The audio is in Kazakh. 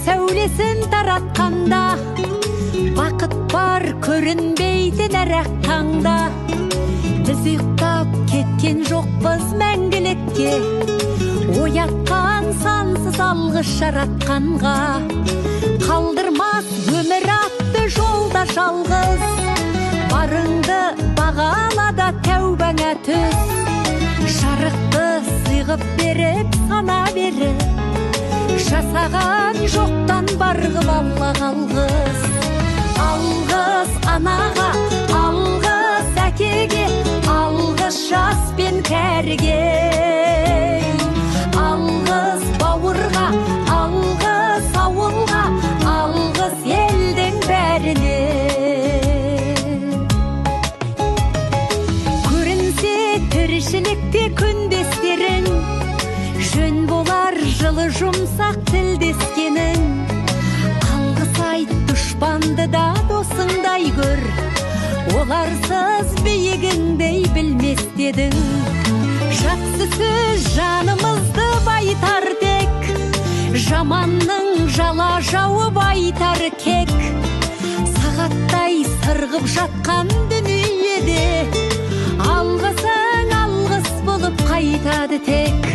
Сәулесін таратқанда, бақыт бар көрінбейтін әр ақ таңда. Біз ұйықтап кеткен жоқпыз мәңгілікке, оятқан сансыз алғыс жаратқанға. Қалдырмас өмір атты жолда жалғыз, барыңды бағала да тәубаңа түс. Жарықты сыйғып беріп, сана беріп, жасаған жоқтан бар қып Аллаға алғыс. Алғыс анаға, алғыс әкеге, алғыс жас пен кәріге. Алғыс бауырға, алғыс ауылға, алғыс елдің бәріне. Көрінсе тіршілікте күндестерің, жөн болар жылы жұмсақ тілдескенің. Алғыс айт дұшпанды да досыңдай көр, оларсыз биігіңдей білмес дедің. Жақсы сөз жанымызды байытар тек, жаманның жала жауып айтар кек. Сағаттай сырғып жатқан дүниеде, алғысың алғыс болып қайтады тек.